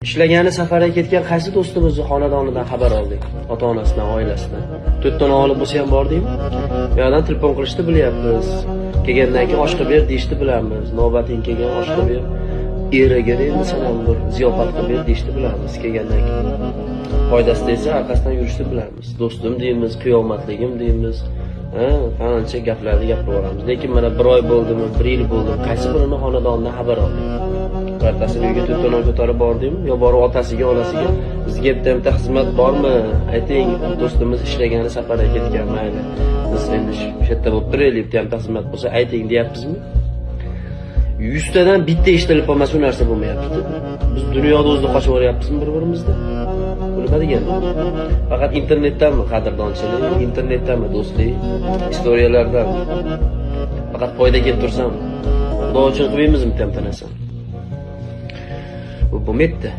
Ishlagani safarga ketgan qaysi do'stimizni xonadonidan xabar oldik? Ota-onasidan, oilasidan. To'rtta non olib bo'lsa ham bordingmi? Bu yoqdan telefon qilishni bilyapmiz. Kelgandan keyin osh qilib ber deyishni bilamiz. Navbating kelgan, osh qilib ber. Eriga endi sen ham bir ziyofat qilib ber deyishni bilamiz kelgandan keyin. Foydasi desa, orqasidan yurishni bilamiz. Do'stim deymiz, qiyomatligim deymiz. Ha, qancha gaplarni gapirib yuboramiz. Lekin mana bir oy bo'ldimi, bir yil bo'ldimi, qaysi birini xonadonidan xabar oldik? Birortasini uyga to'rtta non ko'tarib bordingmi? Yo borib otasiga, onasiga bizga bitta bitta xizmat bormi? Ayting, do'stimiz ishlagani safarga ketgan, mayli. Biz endi shu yerda bo'lib turaylik, bitta bitta xizmat bo'lsa ayting deyapmizmi? 100 tadan bitta eshitilib qolmasa, u narsa bo'lmayapti. Biz dunyoda o'zida qochib yuboryapmizmi bir-birimizdan? Bu nima degani? Faqat internetdanmi qadrdonchilik, internetdanmi do'stlik, istoriyalardan? Faqat foyda kelib tursam, Xudo uchun qilmaymizmi bitta bitta narsani? Bu bo'lmaydi.